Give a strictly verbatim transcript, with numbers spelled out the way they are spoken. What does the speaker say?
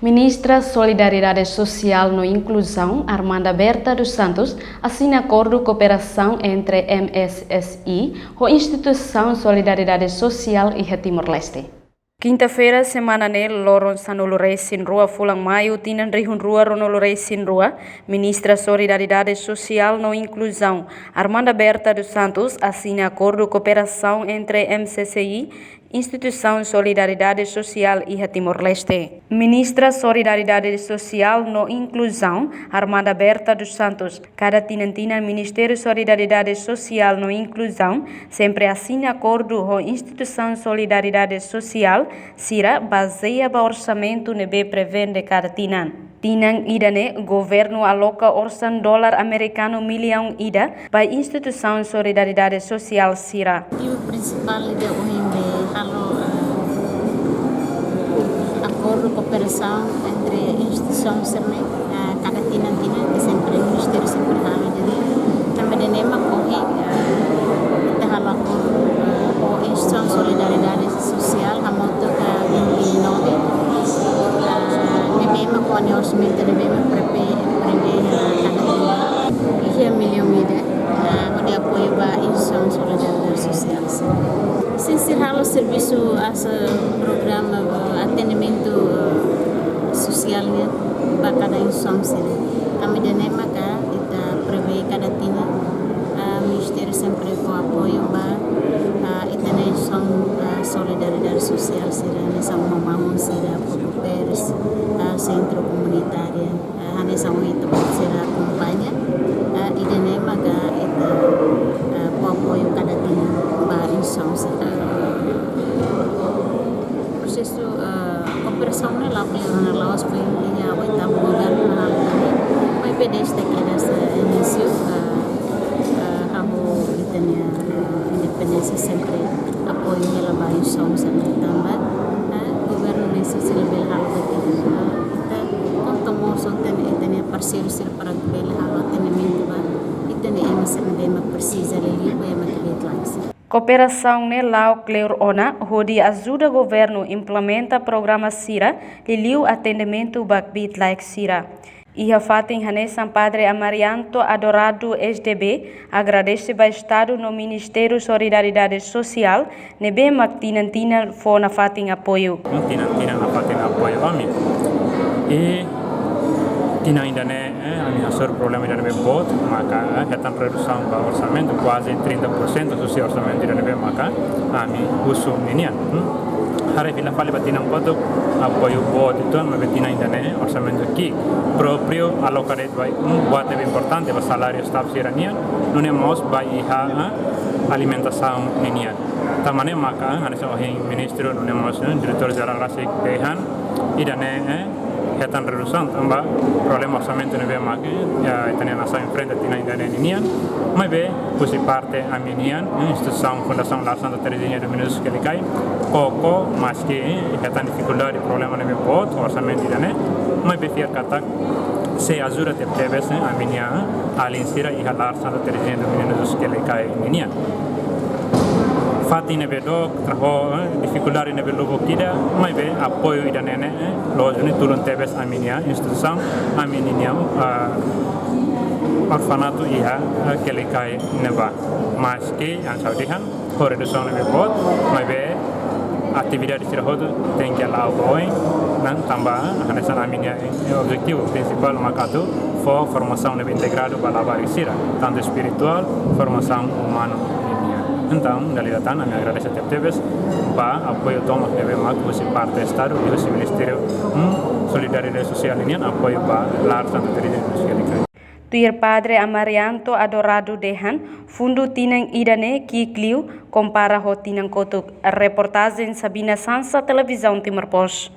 Ministra Solidariedade Sosiál no Inkluzaun, Armanda Berta dos Santos, asina akordu kooperasaun entre M S S I ho Instituisaun Solidariedade Sosiál iha Timor-Leste. Kinta-feira, semana ne'e, loron sanulu-resin-rua fulan Maiu, tinan rihun rua ruanulu-resin-rua, Ministra Solidariedade Sosiál no Inkluzaun, Armanda Berta dos Santos, asina akordu kooperasaun entre M S S I, Instituisaun Solidariedade Sosiál iha Timor-Leste. Ministra Solidariedade Sosiál no Inkluzaun, Armanda Berta dos Santos, kada tinan-tinan Ministériu Solidariedade Sosiál no Inkluzaun sempre asina akordu ho Instituisaun Solidariedade Sosiál sira bazeia ba orsamentu ne'ebé prevee kada tinan. Tinan ida-ne'e, governu aloka osan dolar amerikanu millaun ida ba Instituisaun Solidariedade Sosiál sira. Objetivu prinsipál ida ohin ne'e halo, eh, akordu kooperasaun entre instituisaun sira-ne'e, eh, kada tinan-tinan, ke sempre ministériu sempre halo, jadi tanba ida-ne'e mak ohin, eh, ita halo akordu, eh, ho Instituisaun Solidariedade Sosiál hamutuk ho vinte e nove, eh, ne'ebé mak ho nia orsamentu ne'ebé mak prevee, prevee, eh, kada tinan. Iha millaun ida, eh, hodi apoiu ba Instituisaun Solidariedade Sosiál. Sin, sira halo servisu hanesan programa, eh, atendimentu, eh, sosiál nian ba kada instituisaun sira. Tanba ida-ne'e maka ita prevee kada tinan, eh, ministériu sempre fó apoiu ba, eh, ita-nia instituisaun, eh, Solidariedade Sosiál sira, hanesan uma mahon sira, Foodpares, eh, sentru komunitáriu, eh, hanesan ohin ita-boot sira akompaña, eh, ida-ne'e maka ita, eh, fó apoiu kada tinan ba instituisaun sira. Prosesu, eh, kooperasaun ne'e la'o kleur ona, la'ós foin iha oitavu governu halo tan ne'e. Maibé dezde kedas, eh, inísiu, eh, eh, hahú ita-nia, eh, independénsia sempre apoiu hela ba instituisaun sira-ne'e tanba, eh, governu ne'e sei, sei labele halo buat ida. Ita konta mós ho ita-nia, ita-nia parseiru sira para bele halo atendimentu ba ita-nia ema sira ne'ebé mak presiza liuliu ba ema kbiit-laek sira. Kooperasaun ne'e la'o kleur ona hodi ajuda governu implementa programa sira liuliu atendimentu ba kbiit-laek sira. Iha fatin hanesan, Padre Amarianto Adorado, S D B, agradese ba Estadu no Ministériu Solidariedade Sosiál ne'ebé mak tinan-tinan fó nafatin apoiu. Tinan-tinan nafatin apoiu ami. I tinan ida-ne'e, eh, ami hasoru problema ida ne'ebé boot, maka, eh, hetan redusaun ba orsamentu, kuaze trinta por sentu husi orsamentu ida ne'ebé maka ami husu ninian. Hmm? Haree fila fali ba tinan kotuk, apoiu boot uitoan, maibé tinan ida-ne'e orsamentu ki'ik. Própriu aloka de'it ba, hmm, buat ne'ebé importante ba saláriu staf sira-nian, nune'e mós ba iha, eh, alimentasaun ninian. Tanba ne'e maka, hanesan ohin ministru nune'e mós, eh, diretór jerál rasik dehan, ida-ne'e, eh, hetan redusaun tanba problema orsamentu ne'ebé mak, eh, ita-nia nasaun enfrenta tinan ida-ne'e ninian. Maibé husi parte ami-nian, eh, instituisaun Fundasaun Lar Santa Terezinha dos Meninos Kelikai, koko, maski, eh, hetan difikuldade, problema ne'ebé boot, orsamentu ida-ne'e, maibé fiar katak sei ajuda tebetebes, eh, ami-nia, eh, alin sira iha Lar Santa Terezinha dos Meninos Kelikai ninian. Fatin ne'ebé dook, traho, eh, difikuldade ne'ebé lubuk ida, maibé apoiu ida-ne'e ne'e, eh, loos duni, tulun tebes ami-nia instituisaun, ami-nia, ah, orfanatu iha, eh, Kelikai ne'ebá. Maski, hanesan ha'u dehan, ho redusaun ne'ebé boot, maibé atividade sira hotu tenke la'o ba oin, no tanba hanesan ami-nia, eh, objetivu prinsipál maka atu fó formasaun ne'ebé integradu ba labarik sira, tantu espirituál, formasaun umanu ninian. Entaun, dala ida tan, ami agradese tebetebes ba apoiu tomak ne'ebé mak husi parte Estadu i husi Ministériu, hmm, Solidariedade Sosiál ninian apoiu ba Lar Santa Terezinha dos Meninos Kelikai. Tuir Padre Amarianto Adorado dehan, fundu tinan ida-ne'e ki'ik liu kompara ho tinan kotuk. Reportajen Sabina Sansa, Televizaun Timor Post.